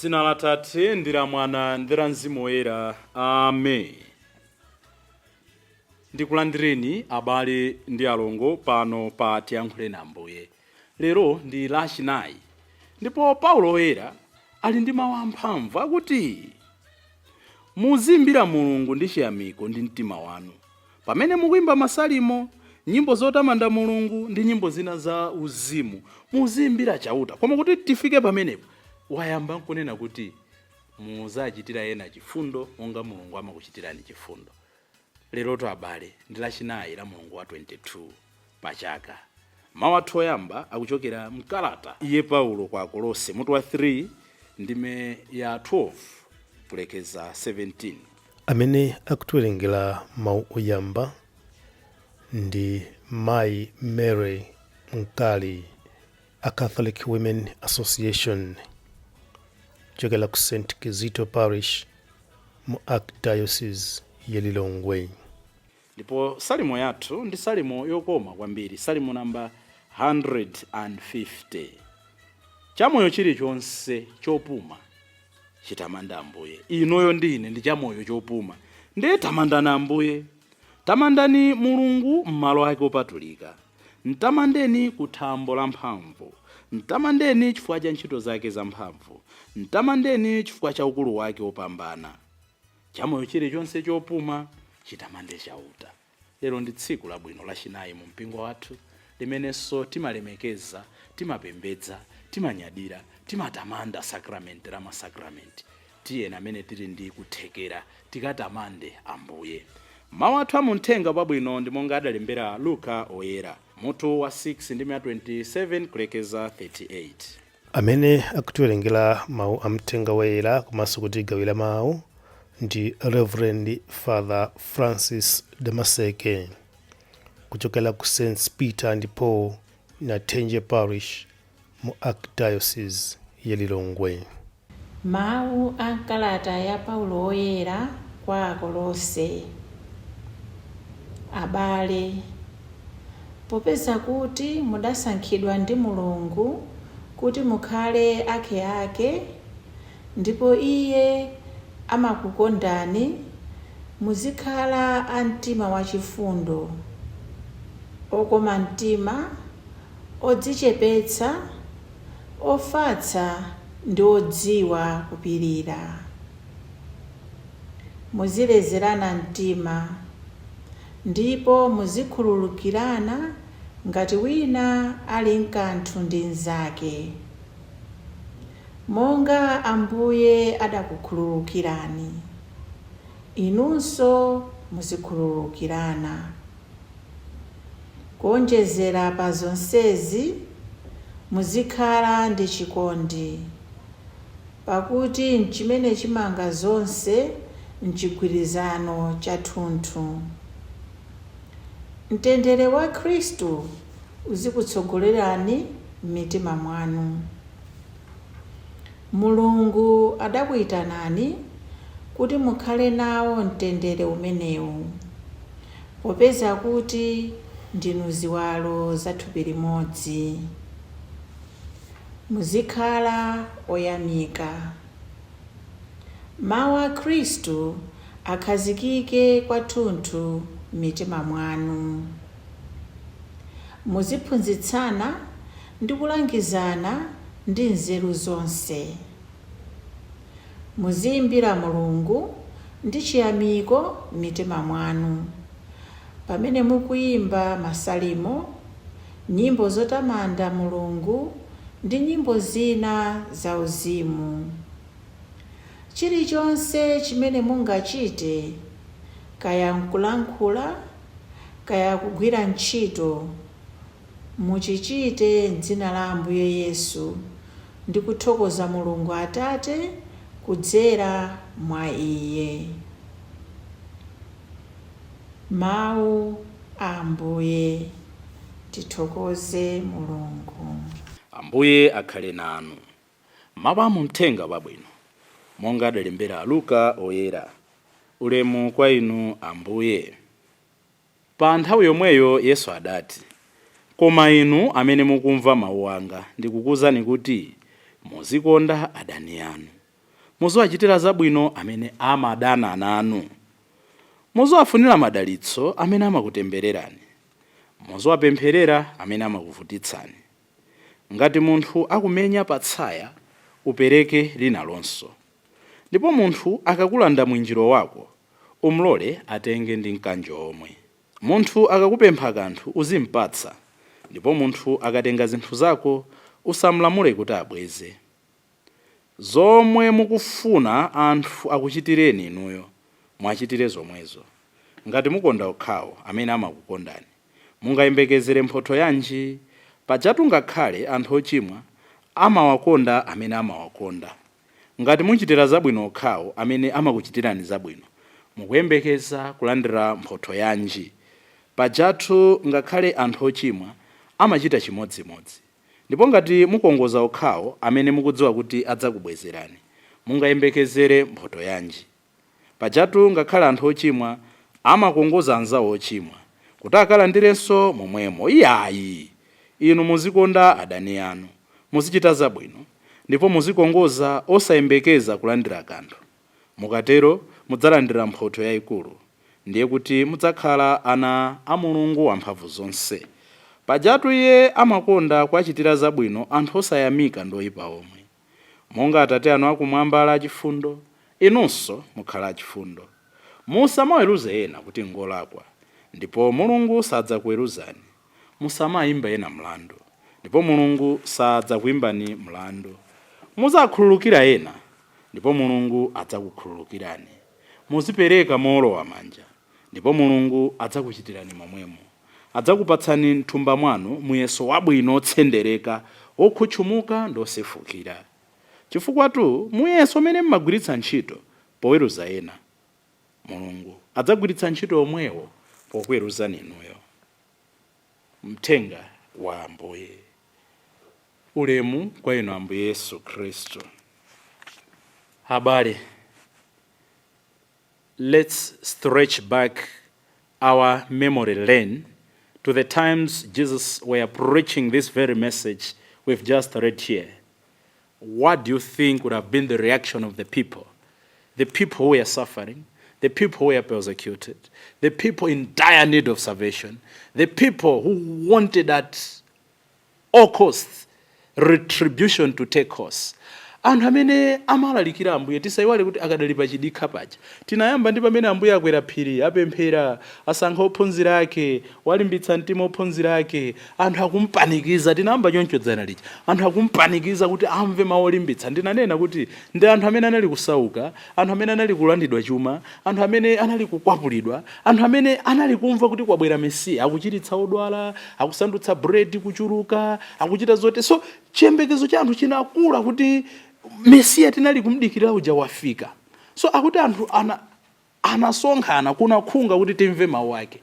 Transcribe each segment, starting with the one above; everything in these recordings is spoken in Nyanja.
Dzina la Tate ndi la Mwana ndi la Mzimu Woyera. Amen. Ndikulandireni abale ndi alongo pano pa Tiyankhuleni Ambuye. Lero ndi Lachinayi ndipo Paulo Woyera ali ndi mawu amphamvu akuti muziimbira Mulungu ndi chiyamiko ndi mtima wanu pamene mukuimba masalimo, nyimbo zotamanda Mulungu ndi nyimbo zina za uzimu, muziimbira Chauta. Koma kuti tifike pamenepo, wayamba nkunena kuti muzachitira ena chifundo monga Mulungu amakuchitirani chifundo. Lerotu abale ndi Lachinayi la mulungu wa 22 pa chaka. Mawu athu oyamba akuchokera mkalata iye Paulo kwa Akolose mutu wa 3 ndime ya 12 kulekeza 17. Amene akutiwerengera mawu oyamba ndi Mayi Mary Mkali a Catholic Women Association kuchokera ku St Kizito Parish mu Archdiocese ya Lilongwe. Ndipo salimo yathu ndi salimo yokoma kwambiri, salimo namba 150. Chamoyo chilichonse chopuma chitamanda Ambuye. Inuyo ndi ine ndi chamoyo chopuma, ndiye tamandani Ambuye. Tamandani Mulungu m'malo ake opatulika. Mtamandeni ku thambo la mphamvu. Mtamandeni chifukwa cha ntchito zake zamphamvu. Mtamandeni chifukwa cha ukulu wake wopambana. Chamoyo chilichonse chopuma chitamande Chauta. Lero ndi tsiku labwino Lachinayi mu mpingo wathu limenenso timalemekeza, timapembedza, timanyadira, timatamanda sakramenti la masakramenti. Tiyeni amene tili ndi kuthekera tikatamande Ambuye. Mawu athu a mu Mthenga Wabwino ndi monga adalembera Luka Oyera, mutu wa 6 ndime ya 27 kulekeza 38. Amene akutiwerengera mawu a Mthenga Woyera komanso kutigawira mawu ndi Reverend Father Francis Damaseke kuchokera ku St Peter and Paul Nathenje Parish mu Archdiocese ya Lilongwe. Mawu a m'kalata ya Paulo Woyera kwa Akolose. Abale, popeza kuti mudasankhidwa ndi Mulungu kuti mukhale akeake, ndipo Iye amakukondani, muzikhala a mtima wachifundo, okoma mtima, odzichepetsa, ofatsa ndi odziwa kupirira. Muzilezerana mtima, ndipo muzikhululukirana ngati wina ali nkanthu ndi mnzake, monga Ambuye adakukhululukirani, inunso muzikhululukirana. Kuonjezera pa zonsezi, muzikhala ndi chikondi, pakuti nchimene chimanga zonse m'chigwirizano chathunthu. Mtendere wa Khristu uzikutsogolerani m'mitima mwanu. Mulungu adakuitanani kuti mukhale nawo mtendere umenewu, popeza kuti ndinu ziwalo za thupi limodzi. Muzikhala oyamika. Mawu a Khristu akhazikike kwathunthu m'mitima mwanu. Muziphunzitsana ndi kulangizana ndi nzeru zonse. Muziimbira Mulungu ndi chiyamiko m'mitima mwanu, pamene mukuimba masalimo, nyimbo zotamanda Mulungu ndi nyimbo zina zauzimu. Chilichonse chimene mungachite, kaya nkulankhula, kaya kugwira ntchito, muchichite m'dzina la Ambuye Yesu ndi kuthokoza Mulungu Atate kudzera mwa Iye. Mawu a Ambuye. Tithokoze Mulungu. Ambuye akhale nanu. Mawu a mu Mthenga Wabwino monga adalembera Luka Oyera. Ulemu kwa inu Ambuye. Pa nthawi yomweyo Yesu adati, Koma inu amene mukumva mawu anga, ndikukuuzani kuti muzikonda adani anu. Muziwachitira zabwino amene amadana nanu. Muziwafunira madalitso amene amakutembererani. Muziwapempherera amene amakuvutitsani. Ngati munthu akumenya patsaya, upereke linalonso. Ndipo munthu akakulanda mwinjiro wako, umlole atenge ndi mkanjo omwe. Munthu akakupempha kanthu, uzimpatsa. Ndipo munthu akatenga zinthu zako, usamlamule kuti abweze. Zomwe mukufuna anthu akuchitireni inuyo, mwachitire zomwezo. Ngati mukonda okhawo amene amakukondani, mungayembekezere mphotho yanji? Pajatu ngakhale anthu ochimwa amawakonda amene amawakonda. Ngati muchitira zabwino okhawo amene amakuchitirani zabwino, mukuyembekeza kulandira mphotho yanji? Pajatu ngakhale anthu ochimwa amachita chimodzimodzi. Ndipo ngati mukongoza okhawo amene mukudziwa kuti adzakubwezerani, mungayembekezere mphotho yanji? Pajatu ngakhale anthu ochimwa amakongoza anzawo ochimwa, kuti akalandirenso momwemo. Iyayi, inu muzikonda adani anu, muzichita zabwino, ndipo muzikongoza osayembekeza kulandira kanthu. Mukatero mudzalandira mphotho yayikulu, ndiye kuti mudzakhala ana a Mulungu wamphamvu zonse. Pajatu iye amakonda kuwachitira zabwino anthu osayamika ndi oyipa omwe. Monga Atate anu akumwamba ali achifundo, inunso mukhala achifundo. Musamaweruze ena kuti ngolakwa, ndipo Mulungu sadzakuweruzani. Musamayimba ena mlandu, ndipo Mulungu sadzakuyimbani mlandu. Muzakhululukira ena, ndipo Mulungu adzakukhululukirani. Muzipereka mowolowa manja, ndipo Mulungu adzakuchitirani momwemo. Adzakupatsani mthumba mwanu muyeso wabwino, otsendereka, wokhutchumuka ndi osefukira. Chifukwa muyeso umene mmagwiritsa ntchito poweruza ena, Mulungu adzagwiritsa ntchito omwewo pokuweruzani inuyo. Mthenga wa Ambuye. Ulemu kwa inu Ambuye Yesu Khristu. Abale, let's stretch back our memory lane to the times Jesus were preaching this very message we've just read here. What do you think would have been the reaction of the people? The people who were suffering, the people who were persecuted, the people in dire need of salvation, the people who wanted at all costs retribution to take course. Anthu amene amalalikira Ambuye, tisayiwale kuti akadali pachidikha paja. Tinayamba ndi pamene Ambuye akwera phiri, apemphera, asankha ophunzira ake, walimbitsa mtima ophunzira ake. Anthu akumpanikiza, tinayamba choncho dzana lija, anthu akumpanikiza kuti amve mawu olimbitsa. Ndinanena kuti ndi anthu amene anali kusauka, anthu amene anali kulandidwa chuma, anthu amene anali kukwapulidwa, anthu amene anali kumva kuti kwabwera Mesiya, akuchiritsa odwala, akusandutsa buledi kuchuluka, akuchita zote. So chiyembekezo cha anthu chinakula kuti Mesiya tinali kumdikirira uja wafika. So akuti anthu anasonkhana kunakhunga kuti timve mawu ake.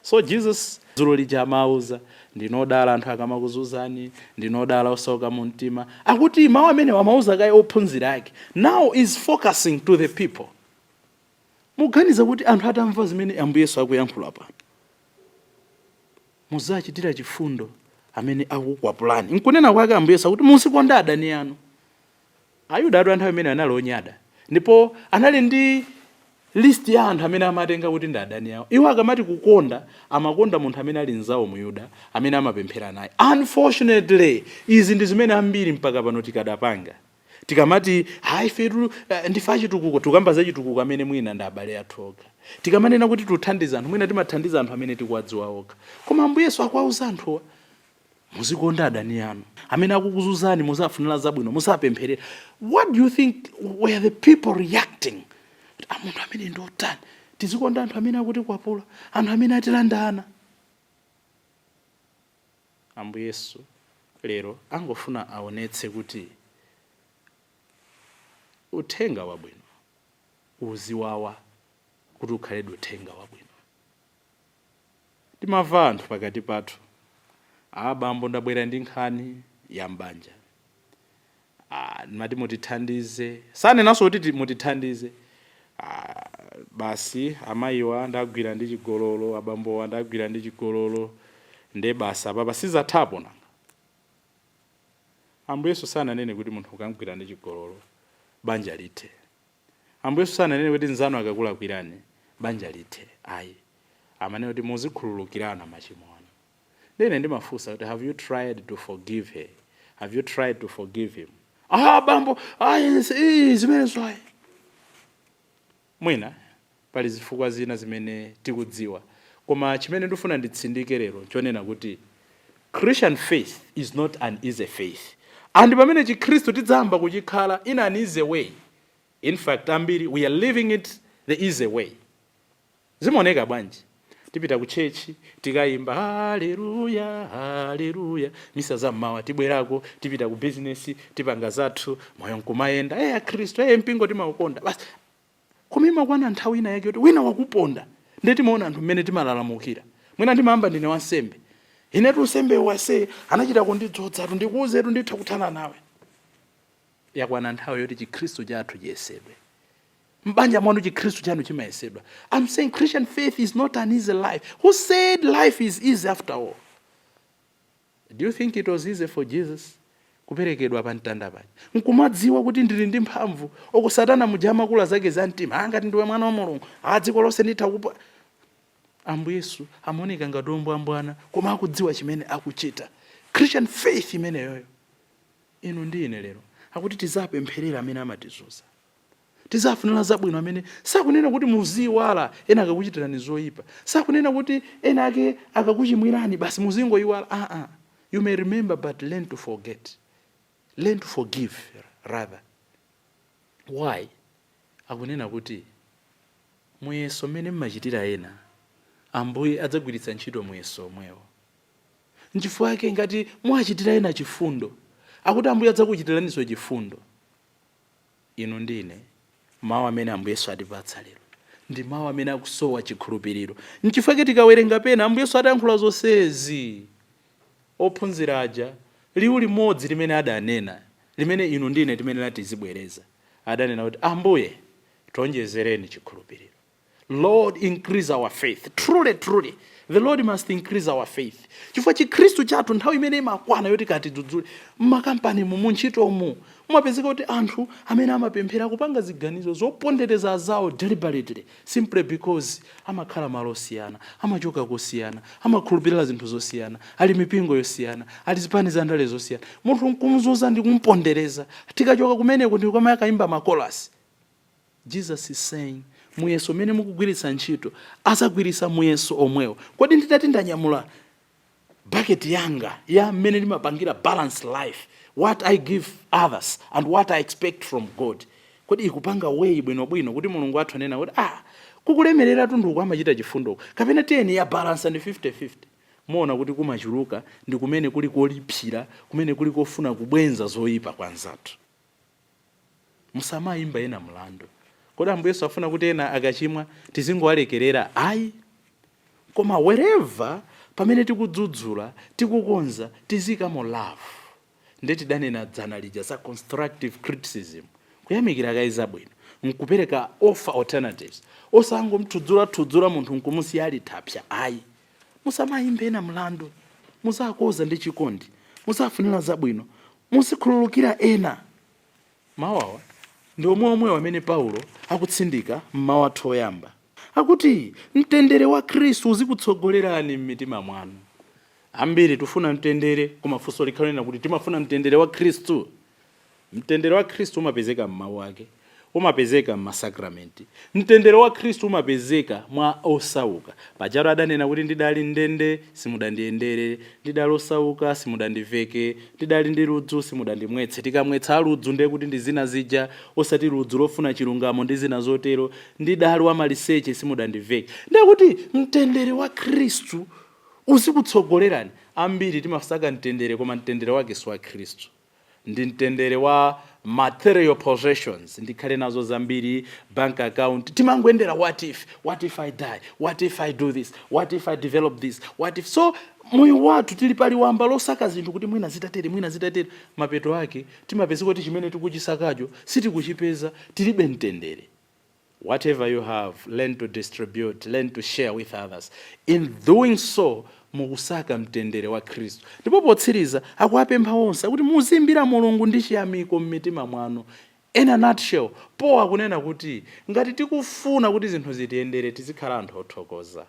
So Jesus dzulo lija amauza, "Ndinodala anthu akamakuzunzani, ndinodala osauka mu mtima." Akuti mawu amene amauza kaye ophunzira ake, now is focusing to the people. Muganiza kuti anthu atamva zimene Ambuye Yesu akuyankhula pano, "Muzachitira chifundo amene akukwapulani," nkunena kwake Ambuye Yesu akuti muzikonda adani anu. Ayuda atu anthu amene anali onyada, ndipo anali ndi list ya anthu amene amatenga kuti ndi adani awo. Iwo akamati kukonda, amakonda munthu amene ali mzawo Muyuda amene amapemphera naye. Unfortunately, izi ndi zimene ambiri mpaka pano tikadapanga. Tikamati hayi, ifetu ndife achitukuko, tikamba za chitukuko amene mwina ndi abale athu okha. Tikamanena kuti tuthandiza anthu, mwina timathandiza anthu amene tikuwadziwa okha. Koma Ambuye Yesu akuwauza anthuwa, "Muzikonda adani anu, amene akukuzunzani muzafunira zabwino, musapempherera." What do you think were the people reacting? Ah, munthu amene ndi otani? Tizikonda anthu amene akutikwapula, anthu amene atilanda ana? Ambuye Yesu lero angofuna aonetse kuti uthenga wabwino uziwawa kuti ukhaledi uthenga wabwino. Timamva anthu pakati pathu, "Abambo, ndabwera ndi nkhani ya mbanja, mati mutithandize." Sanenanso kuti mutithandize. "Basi amayiwa ndagwira ndi chigololo, abambowa ndagwira ndi chigololo, nde basi apapa sizathapo nanga." Ambuye Yesu sananene kuti munthu ukamgwira ndi chigololo banja lithe. Ambuye Yesu sananene kuti nzanu akakulakwirani banja lithe, ayi. Amanena kuti muzikhululukirana machimo anu. Ndine ndimafunsa kuti, have you tried to forgive her? Have you tried to forgive him? Ah, bambo, ayi, zimenezo ayi. Mwina pali zifukwa zina zimene tikudziwa, koma chimene ndifuna nditsindike lero chonena kuti Christian faith is not an easy faith, and pamene Chikhristu tidzayamba kuchikhala in an easy way, in fact ambiri we are living it the easy way. Zimaoneka bwanji? Tipita ku church, tikayimba haleluya, haleluya, misa zam'mawa, tibwerako, tipita ku business, tipanga zathu, moyo nkumayenda. Ey, akhristu, ey, mpingo timaukonda basi. Koma imakwana nthawi ina yake kuti wina wakuponda, ndiye timaona anthu mmene timalalamukira. Mwina ndimayamba ndine wansembe, inetu unsembe wase anachita kundidzodzatu, ndikuuzetu, nditha kuthana nawe. Yakwana nthawi yoti Chikhristu chathu chiyesedwe. Mbanja mwanu Chikhristu chanu chimayesedwa. I'm saying Christian faith is not an easy life. Who said life is easy after all? Do you think it was easy for Jesus kuperekedwa pa mtanda paja, nkumadziwa kuti ndili ndi mphamvu oko Satana muja amakula zake za mtima, angati ndiwe mwana wa Mulungu, a dziko lonse nditha kupa? Ambuye Yesu amaoneka ngati ombwambwana, koma akudziwa chimene akuchita. Christian faith imeneyoyo. Inu ndi ine lero akuti tizapempherera amene amatizunza, tizafunira zabwino amene. Sakunena kuti muziyiwala ena akakuchitirani zoyipa, sakunena kuti ena ake akakuchimwirani basi muzingoyiwala. Ah ah, you may remember, but learn to forget, learn to forgive rather. Why? Akunena kuti muyeso mmene mmachitira ena, Ambuye adzagwiritsa ntchito muyeso omwewo. Nchifukwa yake ngati mwachitira ena chifundo, akuti Ambuye adzakuchitiraninso chifundo. Inu ndine, mawu amene Ambuye Yesu atipatsa lero ndi mawu amene akusowa chikhulupiriro. Nchifukwa chake tikawerenga pena Ambuye Yesu atayankhula zonsezi, ophunzira aja liwu limodzi limene adanena, limene inu ndine timene tizibwereza, adanena kuti, "Ambuye, tionjezereni chikhulupiriro." Lord, increase our faith. Truly, truly, the Lord must increase our faith, chifukwa Chikhristu chathu nthawi imene imakwana yoti katidzudzule mmakampanimu, muntchitomu, mumapezeka kuti anthu amene amapemphera kupanga ziganizo zopondereza zawo deliberately, simply because amakhala malo osiyana, amachoka kosiyana, amakhulupirira zinthu zosiyana, ali mipingo yosiyana, ali zipani za ndale zosiyana. Munthu nkumzuza ndi kumpondereza, tikachoka kumeneko ndi kama akayimba makolasi. Jesus is saying muyeso umene mukugwiritsa ntchito, azagwiritsa muyeso omwewo. Kodi nditati ndanyamula bucket yanga ya mmene ndimapangira balance life, what I give others and what I expect from God, kodi ikupanga weigh bwinobwino kuti Mulungu athu anena kuti, ah, kukulemerera tunduku amachita chifundo, kapena tiyeni ya balance and 50-50? Muona kuti kumachuluka ndi kumene kuli kolipsira, kumene kuli kofuna kubwenza zoyipa kwa anzathu. Musamayimba ena mlandu. Kodi Ambuye Yesu afuna kuti ena akachimwa tizingowalekerera? Ayi, koma wherever pamene tikudzudzula, tikukonza, tizikamo love. Nde tidanena dzana lija za constructive criticism, kuyamikira kayi zabwino, nkupereka offer alternatives, osangomthudzula-thudzula munthu nkumusiya ali thapsa, ayi. Musamayimbe ena mlandu, muzakoza ndi chikondi, muzafunira zabwino, muzikhululukira ena. Mawu awa ndi omwe omwewo amene Paulo akutsindika mmawu athu oyamba, akuti mtendere wa Khristu uzikutsogolerani m'mitima mwanu. Ambiri tifuna mtendere, koma funso likhalonena kuti timafuna mtendere wa Khristu? Mtendere wa Khristu umapezeka m'mawu ake, umapezeka m'masakramenti. Mtendere wa Khristu umapezeka mwa osauka. Pajatu adanena kuti, "Ndidali ndende, simudandiyendere; ndidali osauka, simudandiveke; ndidali ndi ludzu, simudandimwetse." Tikamwetsa aludzu ndiye kuti ndi zina zija, osati ludzu lofuna chilungamo ndi zina zotero. "Ndidali wamaliseche, simudandiveke." Ndiye kuti mtendere wa Khristu uzikutsogolerani. Ambiri timasaka mtendere, koma mtendere wake si wa Khristu, ndi mtendere wa material possessions, ndikhale nazo zambiri, bank account. Timangoyendera what if, what if I die, what if I do this, what if I develop this, what if. So moyo wathu tili pali wamba losaka zinthu kuti mwina zitatere, mwina zitatere. Mapeto ake timapeza kuti chimene tikuchisakacho sitikuchipeza, tilibe mtendere. Whatever you have, learn to distribute, learn to share with others. In doing so, mukusaka mtendere wa Khristu. Ndipo potsiriza akuwapempha onse akuti muzimbira Mulungu ndi chiyamiko m'mitima mwanu. In a nutshell, Paul akunena kuti ngati tikufuna kuti zinthu zitiyendere, tizikhala anthu othokoza.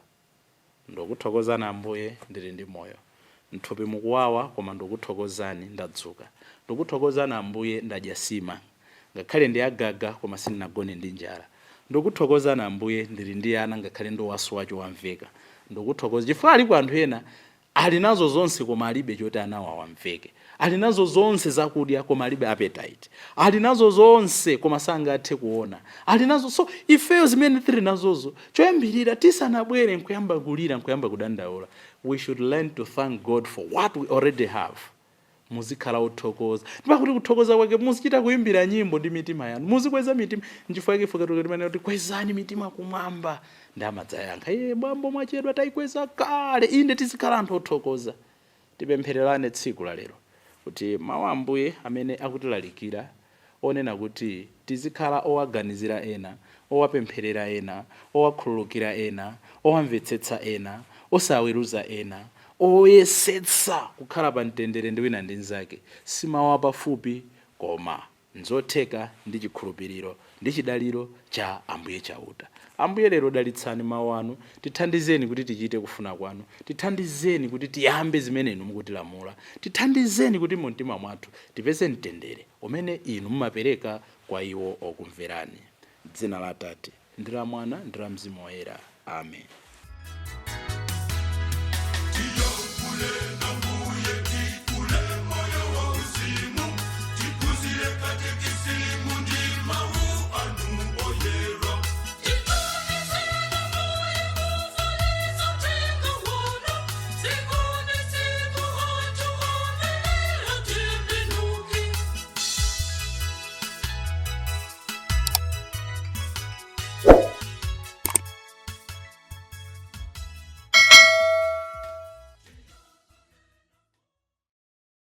Ndikuthokozani Ambuye, ndili ndi moyo. Mthupi mukuwawa, koma ndikuthokozani, ndadzuka. Ndikuthokozani Ambuye, ndadya sima, ngakhale ndi agaga, koma sindinagone ndi njala. Ndikuthokozani Ambuye, ndili ndi ana, ngakhale ndowasowa chowamveka. Ndikuthokoza chifukwa alipo anthu ena ali nazo zonse koma alibe choti anawo awamveke. Ali nazo zonse zakudya koma alibe appetite. Ali nazo zonse koma sangathe kuona. Ali nazo. So ifeyo zimene tili nazozo, choyambirira tisanabwere nkuyamba kulira, nkuyamba kudandaula, we should learn to thank God for what we already have. Muzikhala othokoza, ndipakuti kuthokoza kwake muzichita kuyimbira nyimbo ndi mitima yanu, muzikweza mitima. Nchifukwa chake ife Katolika timanena kuti kwezani mitima kumwamba, ndi amadzayankha, "Iye bambo, mwachedwa, tayikweza kale." Inde, tizikhala anthu othokoza. Tipemphererane tsiku la lero kuti mawu a Ambuye amene akutilalikira onena kuti tizikhala owaganizira ena, owapempherera ena, owakhululukira ena, owamvetsetsa ena, osaweruza ena, oyesetsa kukhala pa mtendere ndi wina ndi mnzake, si mawu apafupi, koma nzotheka ndi chikhulupiriro ndi chidaliro cha Ambuye Chauta. Ambuye, lero dalitsani mawu anu. Tithandizeni kuti tichite kufuna kwanu. Tithandizeni kuti tiyambe zimene inu mukutilamula. Tithandizeni kuti mu mtima mwathu tipeze mtendere umene inu mumapereka kwa iwo okumverani. Dzina la Atate ndi la Mwana ndi la Mzimu Woyera, amen.